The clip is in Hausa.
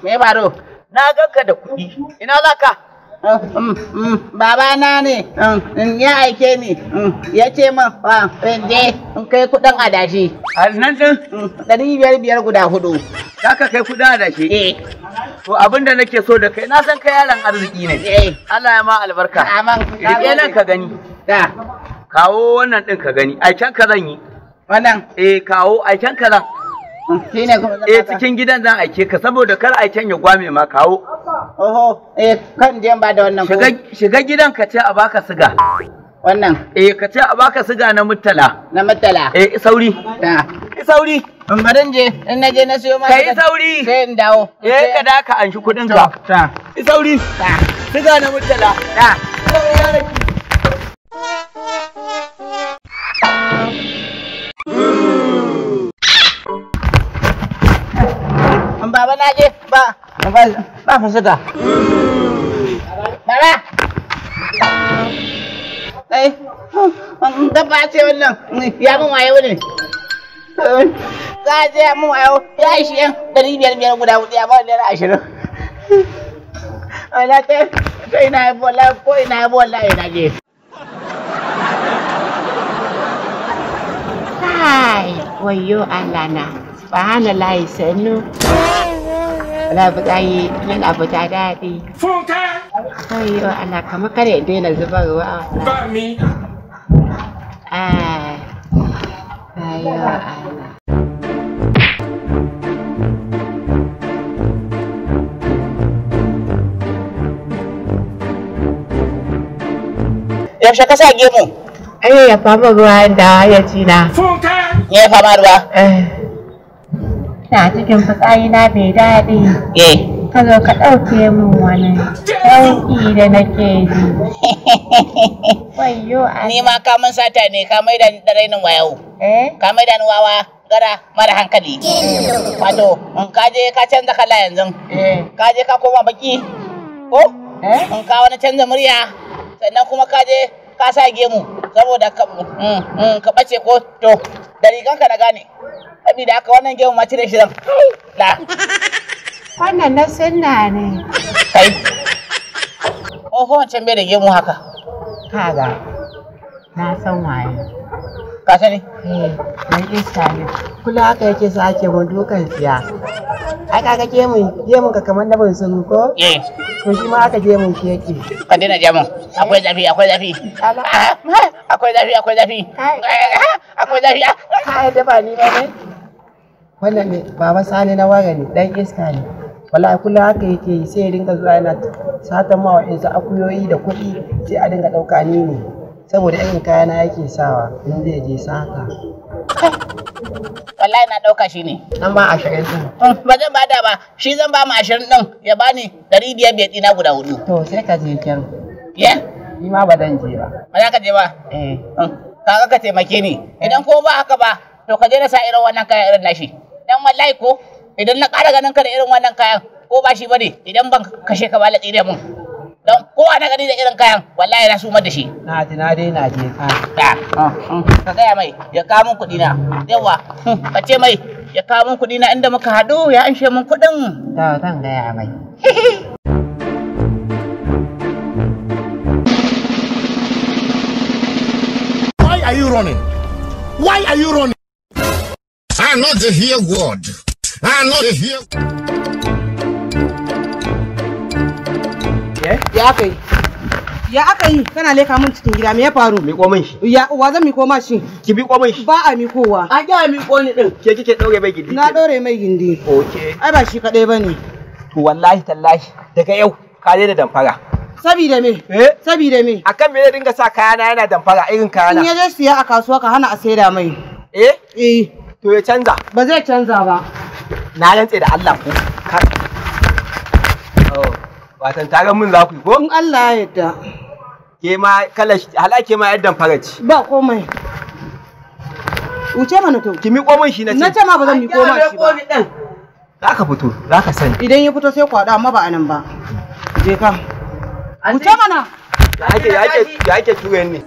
Me faru? Na ganka da kuɗi. Ina za ka? Baba na ne ya aike ni ya ce min je in kai kuɗin adashi. A nan ɗin? 500 guda 4. Za ka kai kuɗin adashi? Eh. To abin da nake so da kai, na san kai yaron arziki ne. Eh. Allah ya ma albarka. Amin. Rike nan ka gani. Da. Kawo wannan ɗin ka gani. Aiken ka zan yi. Wannan? Eh, kawo aiken ka zan. Shi ne kuma zan Eh, baka. cikin gidan zan aike ka saboda kar aiken ya gwame ma, kawo. Oho, eh, kan je ba da wannan ko. Shiga gidan ka ce a baka siga. Wannan? Eh, ka ce a baka siga na murtala. Na murtala. Eh, sauri. Da. Sauri. In bari in je, in na je na siyo ma. Ka yi sauri. Sai in dawo. Eh, ka da ka anshi kuɗin ka. Ta. Sauri. Ta. Siga na murtala. Ta. Baba na je ba ba fa siga. Baba. Ai, gaba ce wannan ya mun wayo ne. Za a je ya mun wayo ya ishi yan 500 guda 4 ya ba naira 20. Wala ta sai na yi bola ko ina yi bola ina je. Kai, wayo Allah na. Subhanallahi sannu. Wala fitsari yana fita daɗi. Funke! Wayo Allah kamar kada in daina zubarwa. Bá mi. Ah, wayo Allah. Yaushe ka sa gemu? Ai ya fama ruwa da ya ci na. Funke! Ya fama ruwa? Eh. Ina cikin fitsari na bai daɗi. Eh. Ka zo ka ɗauke min wani sauƙi da nake ji. Wayyo Allah. Ni ma ka mun sata ne, ka maida ni da rainin wayo. Eh? Ka maida ni wawa gara mara hankali. Wato, in ka je ka canza kala yanzu. Eh. Ka je ka koma baki. Ko? Eh? In ka wani canza murya, sannan kuma ka je ka sa gemu saboda ka ka bace ko to da riganka na gane. Sabida haka wannan gemu ma cire shi zan. La. Wannan na sunna ne. Kai. Oho, wancan bai da gemu haka. Kaga. Na san waye. Ka sani? Eh, dan iska ne. Kullum haka yake sa ake mun dukan tsiya. Ai kaga gemun ka kamar na bunsuru ko? Eh. To shi ma haka gemun shi yake. Ka daina jamun. Akwai zafi, akwai zafi. Ala. Akwai zafi, akwai zafi. Kai. Akwai zafi. Ka yadda ba ni ba ne? Wannan ne Baba Sani na wara ne, dan iska ne. Wallahi kullum haka yake yi, sai ya dinga zuwa yana satan ma wa'insu akuyoyi da kuɗi, sai a dinga ɗauka ni ne. Saboda irin kayana yake sawa in zai je sata. Wallahi na ɗauka shi ne. Nan ba 20 ɗin. Ba zan bada ba, shi zan ba mu 20 ɗin ya bani 500 ɗina guda 4. To sai ka je kyan. Ye? Ni ma ba zan je ba. Ba za ka je ba? Eh. Kaga ka taimake ni. Idan ko ba haka ba, to ka je na sa irin wannan kayan irin nashi. Dan wallahi ko idan na ƙara ganin ka da irin wannan kayan ko ba shi bane idan ban kashe ka ba latsi da mun. Dan kowa na gani da irin kayan wallahi na sumar da shi. Na ji na dai na je ka. Da. Ka gaya mai ya kawo min kuɗi na. Yawwa, ka ce mai ya kawo min kuɗi na inda muka haɗu ya anshe min kuɗin. Da zan gaya mai. Why are you running? Why are you running? I not dey hear word. I not dey hear. Ya aka yi? Ya aka yi? Kana leka min cikin gida, me ya faru? Miƙo min shi. Ya uwa zan miƙo ma shi? Ki miƙo min shi. Ba a miƙowa. An ga miƙo ni din. Ke kike ɗaure mai gindi? Na ɗaure mai gindi. Okay. Ai ba shi kaɗai bane. To wallahi tallahi daga yau ka daina damfara. Sabida me? Eh? Sabida me? Akan me zai dinga sa kayana yana damfara irin kayana? In ya je siya a kasuwa ka hana a saida mai. Eh? Eh. To ya canza. Ba zai canza ba. Na rantse da Allah ko. Ka Oh, watan taron mun za ku yi ko? In Allah ya yarda. Ke ma kala hala ke ma yar damfara ce. Ba komai. Wuce mana to. Ki miƙo min shi na ce. Na ce ma ba zan miƙo ma shi ba. Za ka fito, za ka sani. Idan ya fito sai ku haɗu amma ba a nan ba. Je ka. Wuce mana. Ya ake ture ni.